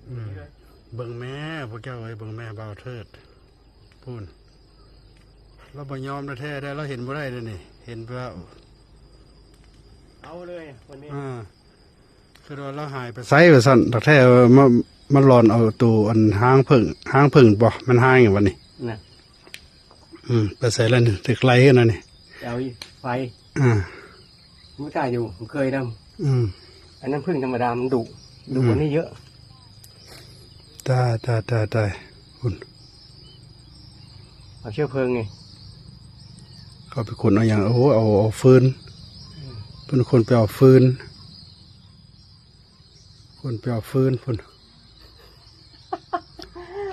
ອືມ ເບິ່ງແມ້ພວກເຈົ້າເອີຍ ເບິ່ງແມ້ບ່າວເທີດ ພຸ້ນ ລາວບໍ່ຍອມແທ້ໆ ລາວເຫັນບໍ່ໄດ້ເດ້ນີ້ ເຫັນແລ້ວ ເອົາເລີຍຄົນນີ້ ອ່າ ຄືວ່າລາວຫາຍໄປໃສວ່າຊັ້ນ ແທ້ໆ ມາ ມາລອນເອົາໂຕອັນຫາງເຜິ້ງ ຫາງເຜິ້ງບໍ່ ມັນຫາງຫຍັງວະນີ້ ນະ ອືມ ໄປໃສແລ້ວນີ້ ຖືກໄລ່ຂຶ້ນແລ້ວນີ້ ເອົາອີກໄປ ອ່າ ບໍ່ກ້າຢູ່ ບໍ່ເຄີຍນຳ ອືມ ອັນນັ້ນເຜິ້ງທຳມະດາ ມັນດຸ ດຸກວ່ານີ້ເຍອະ ຕາຍ ຕາຍ ຕາຍ ຕາຍ ພຸ້ນ ເອົາເຊື້ອເພີງນີ້ ເຂົາໄປຂົນເອົາຫຍັງ ໂອ້ ເອົາ ເອົາຟືນ ອືມ ເພິ່ນຂົນໄປເອົາຟືນ ຂົນໄປເອົາຟືນພຸ້ນ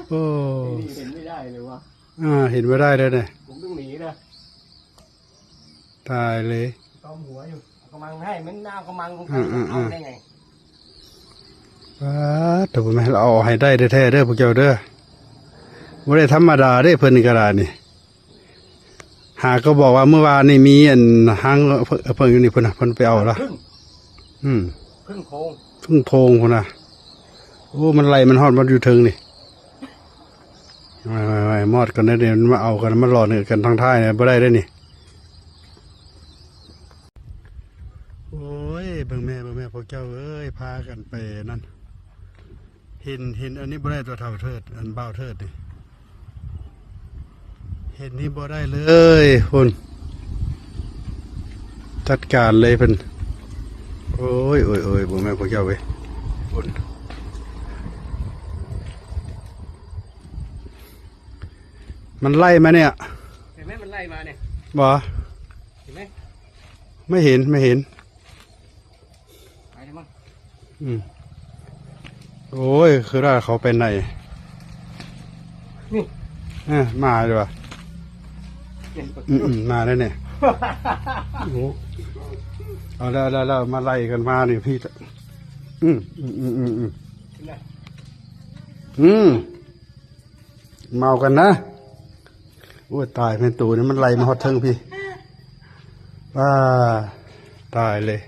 ໂອ້ ເຫັນບໍ່ໄດ້ເລີຍວ່າ ອ່າ ເຫັນບໍ່ໄດ້ເລີຍເດ້ ຜົມຕ້ອງໜີນະ ຕາຍເລີຍ ຕ້ອມຫົວຢູ່ ເອົາກະມັງໃຫ້ ມັນເອົາກະມັງຂອງ ອືມໆໆ ເອົາໄດ້ໄງ ປາດ ໂທ້ ບໍ່ແມ່ນ ລາວເອົາໃຫ້ໄດ້ແທ້ໆເດີພວກເຈົ້າເດີ ບໍ່ໄດ້ທຳມະດາເດ້ ເພິ່ນນີ້ກະດາຍນີ້ ຫາກໍບອກວ່າມື້ວານນີ້ມີອັນຫາງເຜິ້ງຢູ່ນີ້ ເພິ່ນນະ ເພິ່ນໄປເອົາລະ ອືມ ເຜິ້ງໂພງ ເຜິ້ງໂພງພຸ້ນນະ ໂອ້ ມັນໄລ່ມັນຮອດ ມັນຢູ່ເທິງນີ້ ໄວ້ໆໆ ມອດກັນເດ້ ມາເອົາກັນ ມາຫຼອນກັນທາງທ້າຍນີ້ ບໍ່ໄດ້ເດ້ນີ້ ໂອ້ຍ ເບິ່ງແມ້ ເບິ່ງແມ້ ພວກເຈົ້າເອີຍ ພາກັນໄປນັ້ນ ເຫັນ ເຫັນອັນນີ້ບໍ່ໄດ້ຕົວະ ເຖົ້າເທີດ ອັນບ່າວເທີດນີ້ ເຫັນນີ້ບໍ່ໄດ້ເລີຍພຸ້ນ ຈັດການເລີຍເພິ່ນ ໂອ້ຍ ໂອ້ຍ ໂອ້ຍ ບໍ່ແມ່ນພວກເຈົ້າເວີຍ ພຸ້ນ ມັນໄລ່ມາເນຍ ເຫັນໄໝ ມັນໄລ່ມາເນຍ ບໍ່ ເຫັນໄໝ ໄມ່ເຫັນ ໄມ່ເຫັນ ໄປແລ້ວມັ້ງ ອືມ ໂອ້ຍ ຄືວ່າເຂົາໄປໃນ ນີ້ ເອີ ມາແລ້ວຫວາ ເຫັນບໍ່ ອືມໆ ມາແລ້ວນີ້ ໂອ້ ເອົາແລ້ວ ເອົາແລ້ວ ເອົາແລ້ວ ມາໄລ່ກັນມານີ້ ພີ່ ອືມ ອືມ ເຫັນແລ້ວ ອືມ ເມົາກັນນະ ໂອ້ຍ ຕາຍ ແມ່ນໂຕນີ້ມັນໄລ່ມາຮອດເທິງພີ້ ອ້າ ຕາຍເລີຍ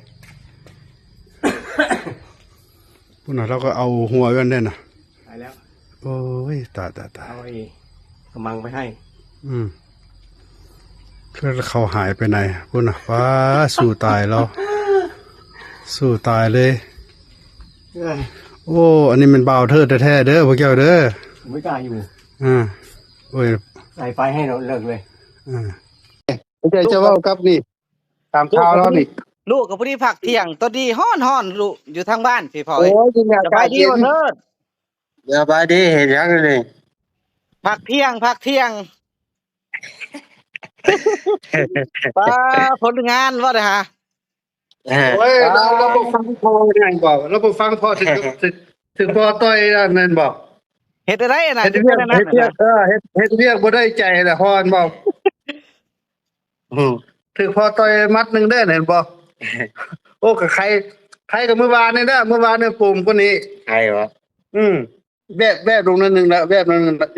ພຸ້ນນະ ລາວກໍເອົາຫົວກັນເດ້ນະ ຕາຍແລ້ວ ໂອ້ຍ ຕາຍ ຕາຍ ຕາຍ ເອົາໄອ້ກະມັງໄປໃຫ້ ອືມ ຄືເຂົາຫາຍໄປໃນ ພຸ້ນນະ ວ້າ ສູ້ຕາຍລາວ ສູ້ຕາຍເລີຍ ເອີ ໂອ້ ອັນນີ້ແມ່ນບ່າວເທີດແທ້ໆເດີ ພວກເຈົ້າເດີ ບໍ່ກ້າຢູ່ ອ່າ ໂອ້ຍ ໃສ່ໄຟໃຫ້ເນາະ ເລີກເລີຍ ອ່າ ເຈົ້າເວົ້າກັບນີ້ ຕາມຂ່າວລາວນີ້ ລູກກໍພໍດີພັກທ່ຽງ ຕອນນີ້ຮ້ອນໆ ລູກຢູ່ທາງບ້ານພີ້ພໍ່ເອີຍ ໂອ້ຍ ສະບາຍດີບໍ່ເທີດ ສະບາຍດີ ເຮັດຫຍັງນີ້ ພັກທ່ຽງ ພັກທ່ຽງ ປ້າ ຜົນງານບໍ່ໄດ້ຫາ ໂອ້ຍ ລາວ ລາວບໍ່ຟັງພໍ່ແມ່ນບໍ່ ລາວບໍ່ຟັງພໍ່ ຖືກ ຖືກ ຖືກພໍ່ຕ່ອຍນັ້ນແມ່ນບໍ່ ເຮັດໄດ້ນະ ເຮັດວຽກ ເຮັດວຽກ ເອີ ເຮັດ ເຮັດວຽກບໍ່ໄດ້ໃຈລະຮ້ອນບໍ່ ອືມ ຖືກພໍ່ຕ່ອຍໝັດໜຶ່ງເດ້ ເຫັນບໍ່ ໂອ້ ກະໄຄ ໄຄກະມື້ວານນີ້ນະ ມື້ວານນີ້ໂປມກວ່ານີ້ ໄຄບໍ່ ອືມ ແວບ ແວບລົງໜ້ອຍໜຶ່ງລະ ແວບໜ້ອຍໜຶ່ງລະ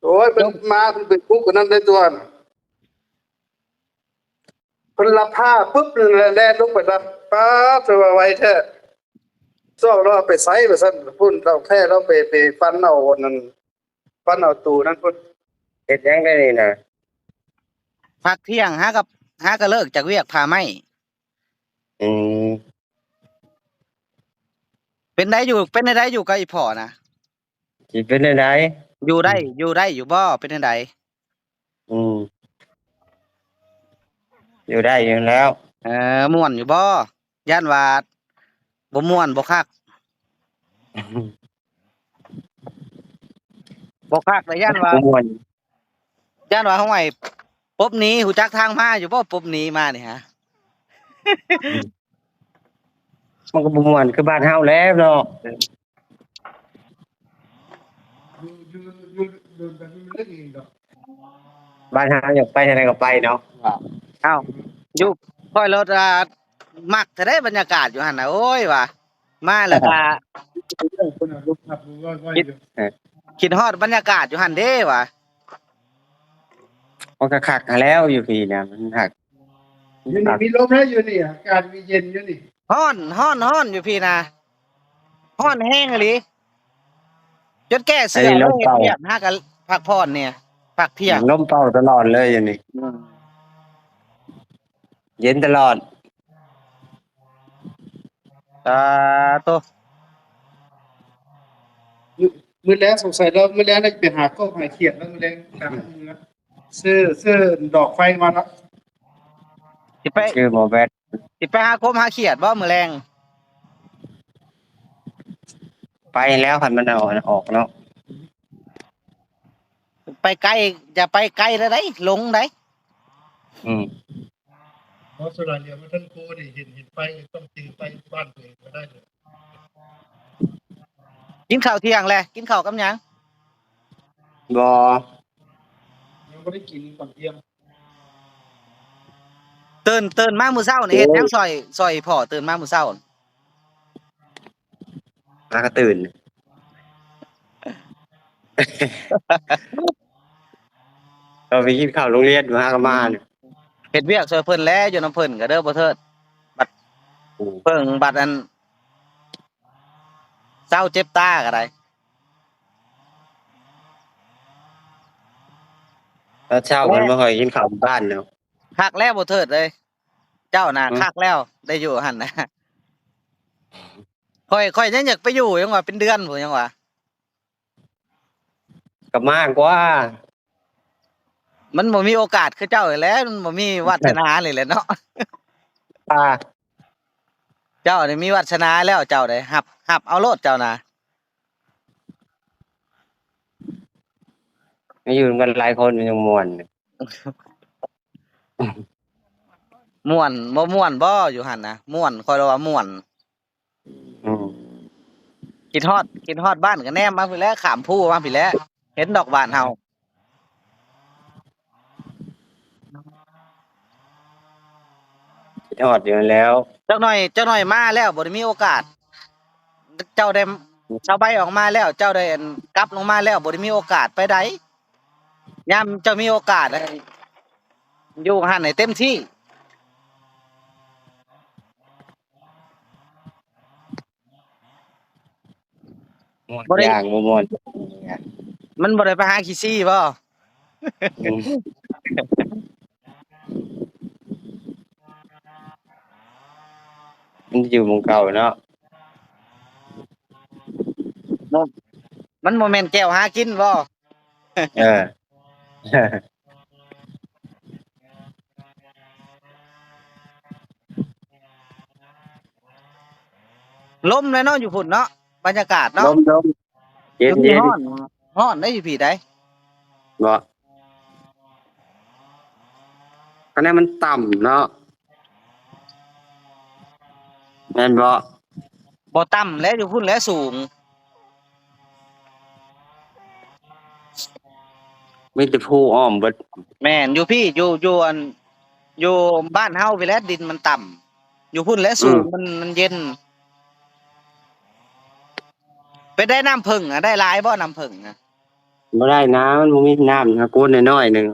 ໂອ້ຍ ເພິ່ນມາ ເພິ່ນໄປປຸກອັນນັ້ນໄດ້ຕົວະ ເພິ່ນລັບຜ້າປຶບ ແລ່ນລົງໄປລະ ປາດ ຖືວ່າໄວແທ້ ຊອກລາວເອົາໄປໃສວ່າຊັ້ນ ພຸ້ນ ເຖົ້າແຂ້ລາວໄປ ໄປຟັນເອົາອັນນັ້ນ ຟັນເອົາໂຕນັ້ນພຸ້ນ ເຮັດຫຍັງໄດ້ນີ້ນະ ພັກທ່ຽງ ຫາກັບ ຫາກະເລີກຈາກວຽກຜ້າໄມ້ ອືມ ເປັນໃດຢູ່ ເປັນໃດຢູ່ກັບອີ່ພໍ່ນະ ຊິເປັນແນວໃດ ຢູ່ໄດ້ ອືມ ຢູ່ໄດ້ຢູ່ບໍ່ ເປັນແນວໃດ ອືມ ຢູ່ໄດ້ຢູ່ແລ້ວ ເອີ ມ່ວນຢູ່ບໍ່ ຢ້ານວ່າບໍ່ມ່ວນ ບໍ່ຄັກ ບໍ່ຄັກ ແລະຢ້ານວ່າ ບໍ່ມ່ວນ ຢ້ານວ່າ ຫ້ວຍ ປົບໜີ ຮູ້ຈັກທາງມາຢູ່ບໍ່ ປົບໜີມານີ້ຫາ ມັນກໍບໍ່ມ່ວນຄືບ້ານເຮົາແລ້ວເນາະ ຢູ່ ຢູ່ ຢູ່ດົນກັນຢູ່ເລີຍນີ້ດອກ ບ້ານເຮົາຢາກໄປທາງໃດກໍໄປເນາະ ອ້າວ ຢູ່ ຂ້ອຍໂລດ ອ່າ ມັກແທ້ເດ້ບັນຍາກາດຢູ່ຫັ້ນນະ ໂອ້ຍ ວ່າ ມາແລ້ວກະ ເອີ ຄິດ ເອີ ຄິດຮອດບັນຍາກາດຢູ່ຫັ້ນເດ້ວ່າ ມັນກໍຄັກຫັ້ນແລ້ວ ຢູ່ພີ້ນະ ມັນຮັກ ຢູ່ນີ້ມີລົມແລ້ວ ຢູ່ນີ້ອາກາດມີເຢັນຢູ່ນີ້ ຮ້ອນ ຮ້ອນ ຮ້ອນຢູ່ພີ້ນະ ຮ້ອນແຮງອີ່ຫຼີ ຈົນແກ້ເສື້ອເລີຍ. ເຮັດວຽກຫາກະພັກຜ່ອນແດ່ ພັກທ່ຽງ. ລົມເປົ່າຕະຫຼອດເລີຍຢູ່ນີ້. ອືມ ເຢັນຕະຫຼອດ. ສາທຸ. ມື້ ມື້ແລງສົງໄສລາວ ມື້ແລງລາວຈະໄປຫາກົບຫາຂຽດແລ້ວ ມື້ແລງກາງເມືອງ ຊື້ ຊື້ດອກໄຟມາເນາະ. ຊິໄປ ຊື້ບໍ່ແບັດ ຊິໄປຫາກົບຫາຂຽດບໍ່ມື້ແລງ? ໄປແລ້ວ ຄັນມັນເອົາອັນອອກເນາະ. ໄປໄກ ຢ່າໄປໄກແລ້ວໃດ ຫຼົງໃດ. ອືມ ເພາະສ່ວນຫຼາຍແລ້ວມັນທັງໂຄນີ້ ເຫັນ ເຫັນໄຟຕ້ອງຈື່ໄຟບ້ານຕົວເອງກໍໄດ້ເລີຍ. ກິນເຂົ້າທ່ຽງແລ້ວ? ກິນເຂົ້າກັບຫຍັງ? ບໍ່ ຍັງບໍ່ໄດ້ກິນຕອນທ່ຽງ. ຕື່ນ ຕື່ນມາມື້ເຊົ້ານີ້ເຮັດຫຍັງ ໂອ້ຍ ຊ່ອຍ ຊ່ອຍພໍ່ຕື່ນມາມື້ເຊົ້າ? ຫາກະຕື່ນ ເຂົາໄປກິນເຂົ້າໂຮງຮຽນ ຫາກະມາ. ເຮັດວຽກຊ່ວຍເພິ່ນແຫຼະ ຢູ່ນຳເພິ່ນກະເດີບໍ່ເທີດ. ບັດ ອືມ ເພິ່ນບັດອັນ ເຊົາເຈັບຕາກະໄດ້. ຕອນເຊົ້າເພິ່ນບໍ່ຄ່ອຍກິນເຂົ້າບ້ານເນາະ. ຄັກແລ້ວບໍ່ເທີດເອີຍ ເຈົ້ານະ ອືມ ຄັກແລ້ວ ໄດ້ຢູ່ຫັ້ນນະ. ຂ້ອຍ ຂ້ອຍຍັງຢາກໄປຢູ່ ຍັງວ່າເປັນເດືອນພຸ້ນ ຍັງວ່າ ກະມາກວ່າ. ມັນບໍ່ມີໂອກາດຄືເຈົ້ານີ້ແຫຼະ ມັນບໍ່ມີວາດສະໜານີ້ແຫຼະເນາະ. ອ່າ ເຈົ້ານີ້ມີວາດສະໜາແລ້ວ ເຈົ້າໄດ້ຮັບ ຮັບເອົາໂລດເຈົ້ານະ. ມາຢູ່ນຳກັນຫຼາຍຄົນມັນຍັງມ່ວນ. ມ່ວນ ບໍ່ມ່ວນບໍ່ຢູ່ຫັ້ນນະ? ມ່ວນ ຂ້ອຍລະວ່າມ່ວນ. ອືມ ຄິດຮອດ ຄິດຮອດບ້ານກະແນມມາພີ້ແຫຼະ ຂ້າມພູມາພີ້ແຫຼະ ເຫັນດອກບ້ານເຮົາ. ຄິດຮອດຢູ່ຫັ້ນແລ້ວ. ຈັກໜ້ອຍ ຈັກໜ້ອຍມາແລ້ວບໍ່ໄດ້ມີໂອກາດ. ເຈົ້າໄດ້ ຊາວໃບອອກມາແລ້ວ ເຈົ້າໄດ້ ອັນ ກັບລົງມາແລ້ວ ບໍ່ໄດ້ມີໂອກາດໄປໃດ. ຍາມເຈົ້າມີໂອກາດ ອັນ ຢູ່ຫັ້ນໃຫ້ເຕັມທີ່. ມ່ວນ ບໍ່ໄດ້ ຢ່າງບໍ່ມ່ວນ ມັນບໍ່ໄດ້ໄປຫາຂີ້ຊີ້ບໍ່? ອືມ ມັນຢູ່ໝ່ອງເກົ່າເນາະ. ບໍ່ ມັນບໍ່ແມ່ນແກ້ວຫາກິນບໍ່? ເອີ ລົມແຫຼະເນາະ ຢູ່ພຸ້ນເນາະ ບັນຍາກາດເນາະ. ລົມ ລົມ ເຢັນ ເຢັນ. ຮ້ອນ ຮ້ອນໄດ໋ຢູ່ພີ້ໃດ໋. ບໍ່ ອັນນັ້ນມັນຕ່ຳເນາະ. ແມ່ນບໍ່? ບໍ່ຕ່ຳແຫຼະ ຢູ່ພຸ້ນແຫຼະສູງ. ມີແຕ່ພູອ້ອມເບິດ. ແມ່ນ ຢູ່ພີ້ ຢູ່ ຢູ່ອັນ ຢູ່ບ້ານເຮົາພີ້ແຫຼະ ດິນມັນຕ່ຳ. ຢູ່ພຸ້ນແຫຼະສູງ. ອືມ ມັນ ມັນເຢັນ. ເປັນໄດ້ນ້ຳເຜິ້ງນະ ໄດ້ຫຼາຍບໍ່ນ້ຳເຜິ້ງນະ? ບໍ່ໄດ້ນະ ມັນບໍ່ມີນ້ຳນະ ໂກນນ້ອຍໆໜຶ່ງ.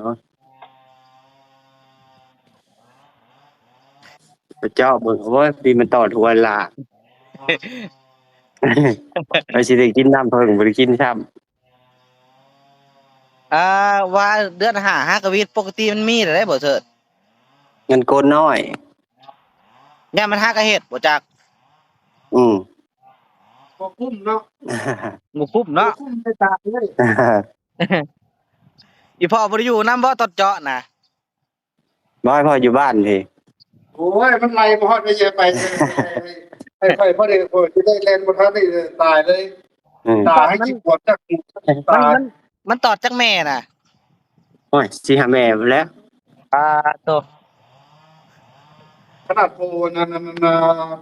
ໄປເຈາະເບິ່ງ ໂອ້ຍ ດີມັນຕອດຫົວລະ ໄປຊິໄດ້ກິນນ້ຳເຜິ້ງ ບໍ່ໄດ້ກິນຊ້ຳ. ອ່າ ວ່າເດືອນຫ້າຫາກະຫວິດ ປົກກະຕິມັນມີແລ້ວເດ້ບໍ່ເທີດ? ເງິນໂກນນ້ອຍ. ຍາມມັນຫາກະເຮັດບໍ່ຈັກ. ອືມ ບໍ່ຄຸ້ມເນາະ ບໍ່ຄຸ້ມເນາະ ບໍ່ຄຸ້ມໄປຕາກເລີຍ. ອີ່ພໍ່ບໍ່ໄດ້ຢູ່ນຳບໍ່ຕອນເຈາະນະ? ບໍ່ ພໍ່ຢູ່ບ້ານພີ້. ໂອ້ຍ ມັນໄລ່ບໍ່ຮອດໄປ ໄປ ໄປ ໄປ ພໍດີ ໂອ້ຍ ຊິໄດ້ແລ່ນບໍ່ທັນນີ້ ຕາຍເລີຍ. ອືມ ຕາຍ ມັນ ຊິປວດຈັກ ມັນ ຕາຍ ມັນ ມັນຕອດຈັກແມ່ນະ? ໂອ້ຍ ສີ່ຫ້າແມ່ພຸ້ນແຫຼະ. ປາໂຕ ຂະໜາດໂພນັ້ນ ນັ້ນ ນັ້ນ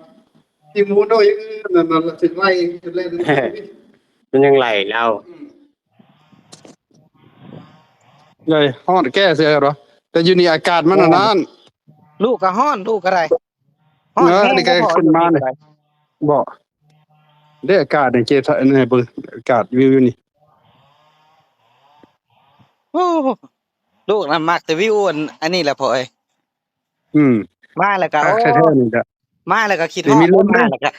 ທີ່ໝູໂດຍອື່ນນັ້ນ ນັ້ນ ລະຊິໄລ່ ຊິໄລ່ ມັນຍັງໄລ່ລາວ. ອືມ ເອີຍ ຮ້ອນແກ້ເສື້ອເນາະ ແຕ່ຢູ່ນີ້ອາກາດມັນອັນນັ້ນ. ລູກກະຮ້ອນ ລູກກະໄດ້ ຮ້ອນ. ເອີ ແຮງ ອັນນີ້ກະຂຶ້ນມານີ້ ບໍ່ ເດ້ອາກາດໃນເກມໃນເບິ່ງ ອາກາດວິວຢູ່ນີ້. ໂອ້ ລູກນະມັກແຕ່ວິວອັນ ອັນນີ້ແຫຼະພໍ່ເອີຍ. ອືມ ມາແລ້ວກະ ໂອ້ ມາແລ້ວກະຄິດຮອດ ມາແລ້ວກະ ອ່າ ແຕ່ ແຕ່ ແຕ່ ແຕ່ ແຕ່ ແຕ່ ແຕ່ ແຕ່ ແຕ່ ແຕ່ ແຕ່ ແຕ່ ແຕ່ ແ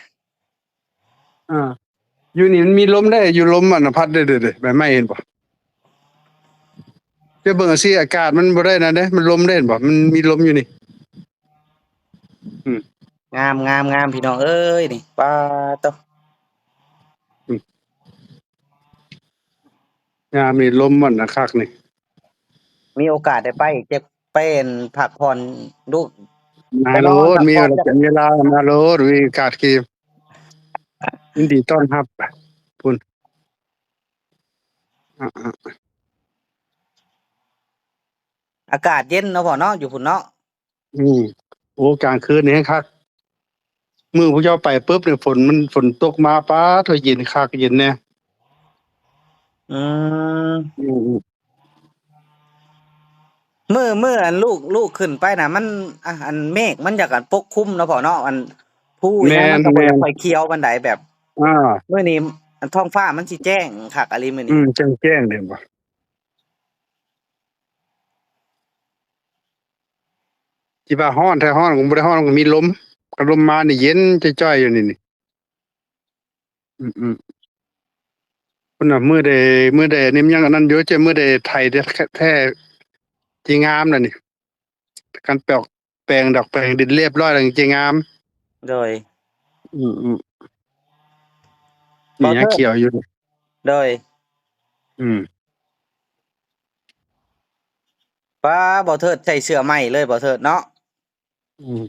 ຕ່ ແຕ່ ຢູ່ນີ້ມັນມີລົມເດ້ ຢູ່ລົມອັນນະພັດເດ້ ເດ້ ເດ້ ໃບໄມ້ເຫັນບໍ່? ຈະເບິ່ງຊິ ອາກາດມັນບໍ່ໄດ້ນັ້ນເດ້ ມັນລົມເດ້ ເຫັນບໍ່? ມັນມີລົມຢູ່ນີ້. ອືມ ງາມ ງາມ ງາມ ພີ່ນ້ອງເອີຍ ນີ້ ປາໂຕ ອືມ ຍາມນີ້ລົມມັນນະຄັກນີ້. ມີໂອກາດໄດ້ໄປ ເຈັບ ໄປ ອັນ ພັກຜ່ອນ ລູກ ມາໂລດ ໄປນອນພັກຜ່ອນ ມີເວລາ ເວລາມາໂລດ ມີໂອກາດທີ່ຍິນດີຕ້ອນຮັບພຸ້ນ. ອາ ອາ ອາກາດເຢັນເນາະພໍ່ເນາະ ຢູ່ພຸ້ນເນາະ. ອືມ ໂອ້ ກາງຄືນນີ້ແຮງຄັກ ມື້ພວກເຈົ້າໄປປຶບນີ້ ຝົນມັນ ຝົນຕົກມາ ປາດໂທ້ ເຢັນຄັກເຢັນແນ່. ອືມ ອືມ ອືມ ມື້ ມື້ອັນລູກ ລູກຂຶ້ນໄປນະ ມັນ ອາ ອັນເມກມັນຢາກ ອັນ ປົກຄຸມເນາະພໍ່ເນາະ ອັນພູອີຫຍັງມັນກໍບໍ່ ແມ່ນ ແມ່ນ ຄ່ອຍຂຽວປານໃດ ແບບ ອາ ມື້ນີ້ ອັນ ທ້ອງຟ້າມັນຊິແຈ້ງຄັກອີ່ຫຼີມື້ນີ້. ອືມ ແຈ້ງໆ ເຫັນບໍ່? ຊິວ່າຮ້ອນແທ້ ຮ້ອນກໍບໍ່ໄດ້ຮ້ອນ ມັນກໍມີລົມ ຄັນລົມມານີ້ເຢັນຈ່ອຍໆ ຢູ່ນີ້ ນີ້. ອືມໆ ພຸ້ນນະ ມື້ໃດ ມື້ໃດນີ້ມັນຍັງອັນນັ້ນຢູ່ ເຈົ້າ ມື້ໃດໄຖແທ້ ແທ້ ຊິງາມລະນີ້ ຄັນແປງ ແປງດອກແປງດິນລຽບຮ້ອຍແລ້ວຈັ່ງຊິງາມ. ໂດຍ ອືມໆ ນີ້ຍັງຂຽວຢູ່. ໂດຍ ອືມ ປ້າ ບໍ່ເທີດໃສ່ເສື້ອໃໝ່ເລີຍ ບໍ່ເທີດເນາະ. ອືມ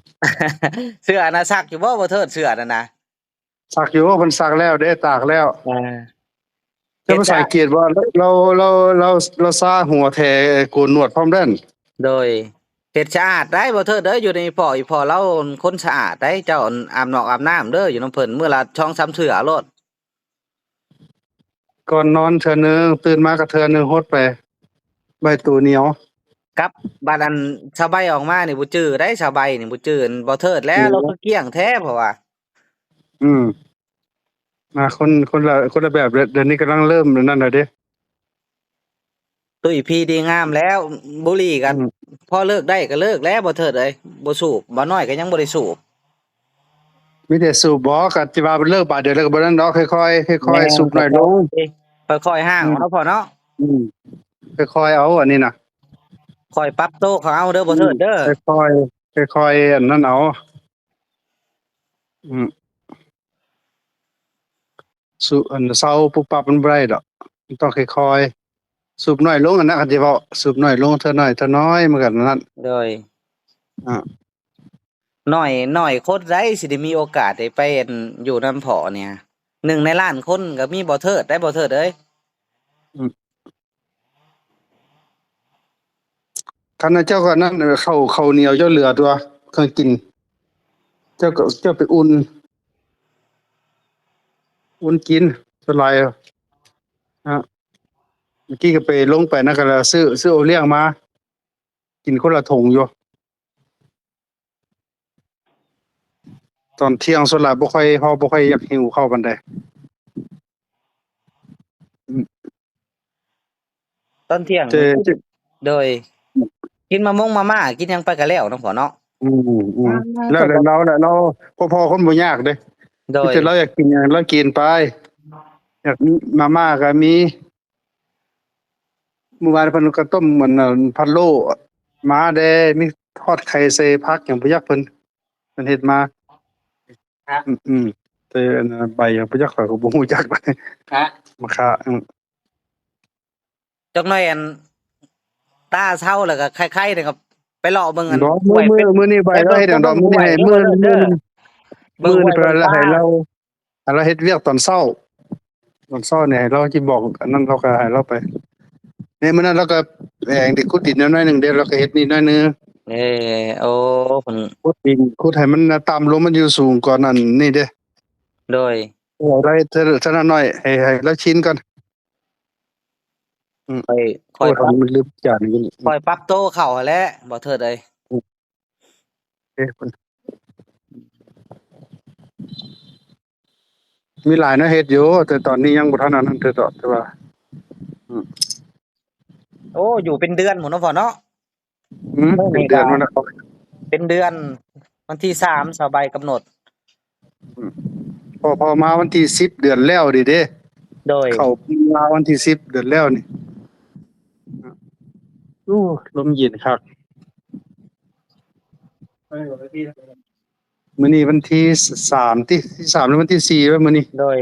ເສື້ອນະ ຊັກຢູ່ບໍ່ ບໍ່ເທີດ ເສື້ອນັ້ນນະ? ຊັກຢູ່ ເພິ່ນຊັກແລ້ວເດ້ ຕາກແລ້ວ. ເອີ ເຈົ້າພາສາອັງກິດບໍ່? ລາວ ລາວ ລາວ ລາວຊາຫົວແທ້ ໂກນໜວດພ້ອມເດ້. ໂດຍ ເຮັດສະອາດໄດ໋ ບໍ່ເທີດເດີ ຢູ່ໃນພໍ່ ອີ່ພໍ່ລາວຄົນສະອາດໄດ໋ ເຈົ້າອາບນອກອາບນ້ຳເດີ ຢູ່ນຳເພິ່ນ ມື້ລະສອງສາມເທື່ອໂລດ. ກ່ອນນອນເທື່ອໜຶ່ງ ຕື່ນມາກໍເທື່ອໜຶ່ງ ຫົດໄປ ໃບໂຕໜຽວ. ກັບບັດອັນສະໄບອອກມານີ້ບໍ່ຈື່ໄດ໋ ສະໄບນີ້ບໍ່ຈື່ ບໍ່ເທີດແລ້ວ ອືມ ລາວຄືກ້ຽງແທ້ ເພາະວ່າ ອືມ ມາຄົນ ຄົນລະ ຄົນລະແບບເດ້ ດຽວນີ້ກຳລັງເລີ່ມນັ້ນແລ້ວເດ້. ຕຸ້ຍພີດີງາມແລ້ວ ບຸຫຼີ່ກໍ ອືມ ພໍເລີກໄດ້ກໍເລີກແລ້ວ ບໍ່ເທີດເອີຍ ບໍ່ສູບ ບ່າວນ້ອຍກໍຍັງບໍ່ໄດ້ສູບ. ມີແຕ່ສູບບໍ່ ກໍຊິວ່າເລີກບາດດຽວແລ້ວກໍບໍ່ນັ້ນດອກ ຄ່ອຍໆ ຄ່ອຍໆ ສູບໜ້ອຍລົງ ຄ່ອຍໆ ຫ່າງເນາະພໍ່ເນາະ. ອືມ ຄ່ອຍໆ ເອົາອັນນີ້ນະ ຄ່ອຍປັບໂຕເຂົາເອົາເດີ ບໍ່ເທີດເດີ ຄ່ອຍໆ ຄ່ອຍໆ ອັນນັ້ນເອົາ. ອືມ ສູບ ອັນ ເຊົາປຸບປັບມັນບໍ່ໄດ້ດອກ ມັນຕ້ອງຄ່ອຍໆ ສູບໜ້ອຍລົງ ອັນນັ້ນຄັນຊິເວົ້າ ສູບໜ້ອຍລົງເທື່ອໜ້ອຍເທື່ອໜ້ອຍ ມັນກໍນັ້ນ. ໂດຍ ອາ ໜ້ອຍ ໜ້ອຍຄົນໃດຊິໄດ້ມີໂອກາດໄດ້ໄປ ອັນ ຢູ່ນຳພໍ່ນີ້ ໜຶ່ງໃນລ້ານຄົນກໍມີບໍ່ເທີດໄດ໋ ບໍ່ເທີດເອີຍ. ອືມ ຄັນເຈົ້າກໍນັ້ນ ເຂົ້າ ເຂົ້າໜຽວເຈົ້າເຫຼືອຕົວະ ເຄື່ອງກິນ ເຈົ້າກໍ ເຈົ້າໄປອຸ່ນ ອຸ່ນກິນສ່ວນຫຼາຍ. ອາ ເມື່ອກີ້ກໍໄປ ລົງໄປນະ ກໍຊື້ ຊື້ໂອລ້ຽງມາ ກິນຄົນລະຖົງຢູ່. ຕອນທ່ຽງສ່ວນຫຼາຍບໍ່ຄ່ອຍ ເຮົາບໍ່ຄ່ອຍຢາກຫິວເຂົ້າປານໃດ. ອືມ ຕອນທ່ຽງ ແຕ່ ນີ້ ແຕ່ ໂດຍ ກິນມາມົງມາມ່າ ກິນຫຍັງໄປກໍແລ້ວເນາະພໍ່ເນາະ. ອືມ ອືມ ອ່າ ແລ້ວ ແລ້ວ ແລ້ວ ແລ້ວ ແລ້ວ ພໍ່ ພໍ່ຄົນບໍ່ຍາກເດ້. ໂດຍ ມີແຕ່ລາວຢາກກິນຫຍັງລາວກິນໄປ ຢາກມາມ່າກໍມີ. ມື້ວານເພິ່ນກໍຕົ້ມອັນນັ້ນ ພະໂລ້ມາແດ່ ມີທອດໄຂ່ໃສ່ຜັກຫຍັງບໍ່ຈັກເພິ່ນ ເພິ່ນເຮັດມາ. ອືມ ແຕ່ອັນໃບຫຍັງບໍ່ຈັກ ຂ້ອຍກໍບໍ່ຮູ້ຈັກ ມາຄາ. ອືມ ຈັກໜ້ອຍອັນຕາເຊົາແລ້ວກໍໄຄໆ ນີ້ກໍໄປເລາະເບິ່ງອັນ ບໍ່ ມື້ ມື້ນີ້ໃບລາວເຮັດຫຍັງດອກ ມື້ນີ້ໃຫ້ ມື້ ມື້ນີ້ ມື້ນີ້ເພິ່ນໃຫ້ລາວ ໃຫ້ລາວເຮັດວຽກຕອນເຊົ້າ ຕອນເຊົ້ານີ້ໃຫ້ລາວຊິບອກອັນນັ້ນ ລາວກໍໃຫ້ລາວໄປ. ນີ້ມື້ນັ້ນລາວກໍແອງໄດ້ຂຸດດິນແນວໜ້ອຍໜຶ່ງເດ້ ລາວກໍເຮັດນີ້ໜ້ອຍໜຶ່ງ. ເອີ ໂອ້ ເພິ່ນຂຸດດິນ ຂຸດໃຫ້ມັນຕ່ຳລົງ ມັນຢູ່ສູງກວ່ານັ້ນນີ້ເດ້. ໂດຍ ເອີ ໄດ້ເທື່ອ ເທື່ອໜ້ອຍ ໃຫ້ ໃຫ້ລາວຊິນກ່ອນ. ອືມ ຄ່ອຍ ຄ່ອຍ ໂອ້ຍ ປັບ ມັນລືມຈານຢູ່ນີ້ ຄ່ອຍປັບໂຕເຂົ້າຫັ້ນແຫຼະ ບໍ່ເທີດເອີຍ. ອືມ ເອີ ມີຫຼາຍແນວເຮັດຢູ່ ແຕ່ຕອນນີ້ຍັງບໍ່ທັນອັນນັ້ນເທື່ອ ແຕ່ວ່າ ອືມ ໂອ້ ຢູ່ເປັນເດືອນພຸ້ນເນາະພໍ່ເນາະ. ອືມ ເປັນເດືອນພຸ້ນນະ ເປັນເດືອນ ວັນທີສາມ ສາວໃບກຳນົດ. ອືມ ພໍ ພໍມາວັນທີສິບ ເດືອນແລ້ວນີ້ເດ້. ໂດຍ ເຂົ້າມາວັນທີສິບ ເດືອນແລ້ວນີ້. ໂອ້ ລົມເຢັນຄັກ. ມື້ນີ້ວັນທີສາມຕິ ທີສາມ ຫຼື ວັນທີສີ່ ແລ້ວມື້ນີ້. ໂດຍ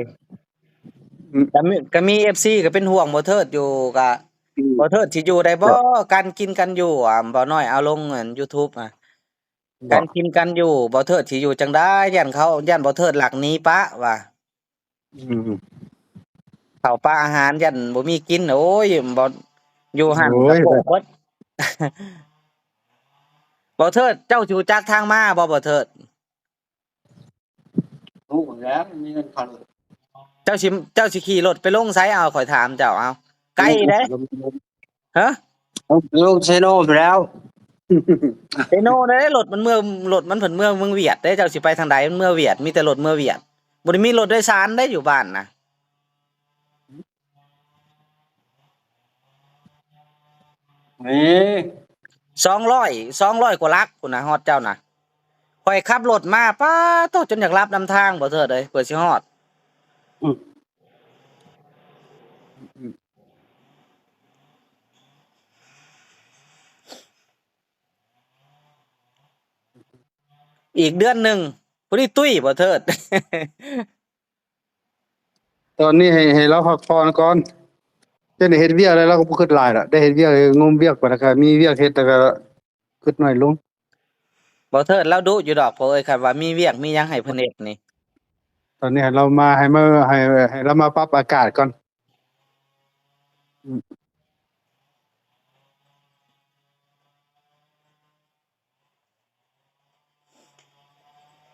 ອືມ ກໍມີ ກໍມີເອັຟຊີກໍເປັນຫ່ວງບໍ່ເທີດຢູ່ ກໍ ອືມ ບໍ່ເທີດຊິຢູ່ໄດ້ບໍ່? ການກິນການຢູ່ ອາ ບໍ່ນ້ອຍເອົາລົງອັນ YouTube ອະ ການກິນການຢູ່ ບໍ່ເທີດຊິຢູ່ຈັ່ງໃດ? ຢ້ານເຂົາ ຢ້ານບໍ່ເທີດລັກໜີປະວ່າ. ອືມ ເຂົ້າປາອາຫານຢ້ານບໍ່ມີກິນ. ໂອ້ຍ ບໍ່ ຢູ່ຫັ້ນ ໂອ້ຍ ກະໂປະເບິດ. ບໍ່ເທີດ ເຈົ້າຊິຮູ້ຈັກທາງມາບໍ່ ບໍ່ເທີດ? ຮູ້ແລ້ວ ມີເງິນຄ່າລົດ. ເຈົ້າຊິ ເຈົ້າຊິຂີ່ລົດໄປລົງໃສ? ເອົາ ຂ້ອຍຖາມເຈົ້າ ເອົາ ໄກເດ້. ຮະ? ລົງເຊໂນໄປແລ້ວ. ເຊໂນເດ້ ລົດມັນເມືອ ລົດມັນເພິ່ນເມືອເມືອງຫວຽດເດ້. ເຈົ້າຊິໄປທາງໃດ? ມັນເມືອຫວຽດ ມີແຕ່ລົດເມືອຫວຽດ ບໍ່ໄດ້ມີລົດໂດຍສານເດ້ຢູ່ບ້ານນະ. ນີ້ ສອງຮ້ອຍ ສອງຮ້ອຍກວ່າຫຼັກພຸ້ນນະ ຮອດເຈົ້ານະ. ຂ້ອຍຂັບລົດມາ ປາໂທ້ ຈົນຢາກຫຼັບນຳທາງ ບໍ່ເທີດເອີຍ ເພື່ອຊິຮອດ. ອືມ ອີກເດືອນໜຶ່ງ ຜູ້ນີ້ຕຸ້ຍ ບໍ່ເທີດ. ຕອນນີ້ໃຫ້ ໃຫ້ລາວພັກຜ່ອນກ່ອນ. ຈະໄດ້ເຮັດວຽກແລ້ວ ລາວກໍບໍ່ຄິດຫຼາຍລະ. ໄດ້ເຮັດວຽກ ງົມວຽກໄປ ແລ້ວກໍມີວຽກເຮັດ ແລ້ວກໍຄິດໜ້ອຍລົງ. ບໍ່ເທີດລາວດຸຢູ່ດອກພໍ່ເອີຍ ຄັນວ່າມີວຽກມີຫຍັງໃຫ້ເພິ່ນເຮັດນີ້. ຕອນນີ້ໃຫ້ລາວມາ ໃຫ້ມາ ໃຫ້ ໃຫ້ລາວມາປັບອາກາດກ່ອນ. ອືມ.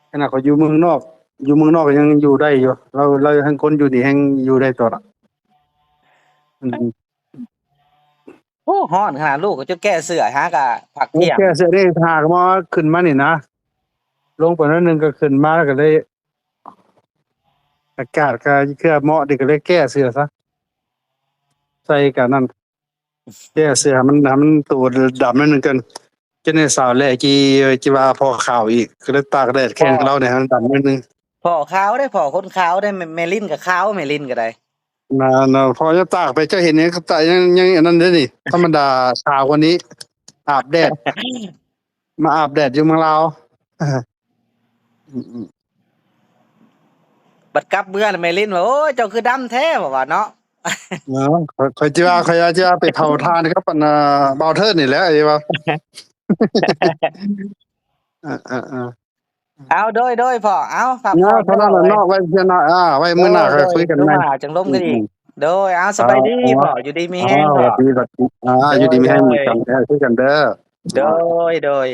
ຂະໜາດຂ້ອຍຢູ່ເມືອງນອກ ຢູ່ເມືອງນອກກໍຍັງຢູ່ໄດ້ຢູ່. ລາວ ລາວແຮ່ງຄົນຢູ່ນີ້ແຮ່ງຢູ່ໄດ້ຕໍ່ລະ. ອືມ. ໂອ້ ຮ້ອນຂະໜາດ ລູກກໍຈົນແກ້ເສື້ອ ຫາກະພັກທ່ຽງ. ໂອ້ ແກ້ເສື້ອນີ້ ຫາກະມາຂຶ້ນມານີ້ນະ ລົງໄປໜ້ອຍໜຶ່ງກໍຂຶ້ນມາ ແລ້ວກໍເລີຍ ອາກາດກໍເຄືອເໝາະດີ ກໍເລີຍແກ້ເສື້ອຊະ ໃສ່ກະນັ້ນ. ແກ້ເສື້ອໃຫ້ມັນ ໃຫ້ມັນໂຕດຳໜ້ອຍໜຶ່ງກ່ອນ ຈະໄດ້ສາວແຫຼະ ຈີ ຈີວ່າພໍຂາວອີກ ກໍເລີຍຕາກແດດແຂ່ງລາວນີ້ໃຫ້ມັນດຳໜ້ອຍໜຶ່ງ. ພໍຂາວເດ້ ພໍຄົນຂາວເດ້ ແມ່ ແມ່ລິນກໍຂາວ ແມ່ລິນກໍໄດ້. ນະ ນະ ພໍຈະຕາກໄປ ເຈົ້າເຫັນຫຍັງກໍຕາກ ຍັງ ຍັງອັນນັ້ນເດ້ນີ້ ທຳມະດາຂາວກວ່ານີ້ ອາບແດດ ມາອາບແດດຢູ່ເມືອງລາວ. ອືມ ອືມ. ບັດກັບເມືອແມ່ລິນວ່າ ໂອ້ຍ ເຈົ້າຄືດຳແທ້ ວ່າເນາະ. ເນາະ ຂ້ອຍ ຂ້ອຍຊິວ່າ ຂ້ອຍວ່າຊິວ່າໄປເຜົາຖ່ານກັບອັນ ອ່າ ບ່າວເທີດນີ້ແຫຼະ ຊິວ່າ. ເອີ ເອີ ເອີ ເອົາ ໂດຍ ໂດຍ ພໍ່ ເອົາ ພັກຜ່ອນເນາະ ເນາະ ເອີຍ ເນາະ ໄວ້ເທື່ອໜ້າ ອ່າ ໄວ້ມື້ໜ້າ ໂດຍ ຄ່ອຍ ໂດຍ ຄຸຍກັນໃໝ່ ມາຈັ່ງລົມກັນອີກ. ອືມ ໂດຍ ເອົາ ສະບາຍດີ ອ່າ ພໍ່ ຢູ່ດີມີແຮງ ອ່າ ພໍ່ ຫວັດດີ ຫວັດດີ ອ່າ ຢູ່ດີມີແຮງ ໂດຍ ກັນເດີ ຄືກັນເດີ. ໂດຍ ໂດຍ.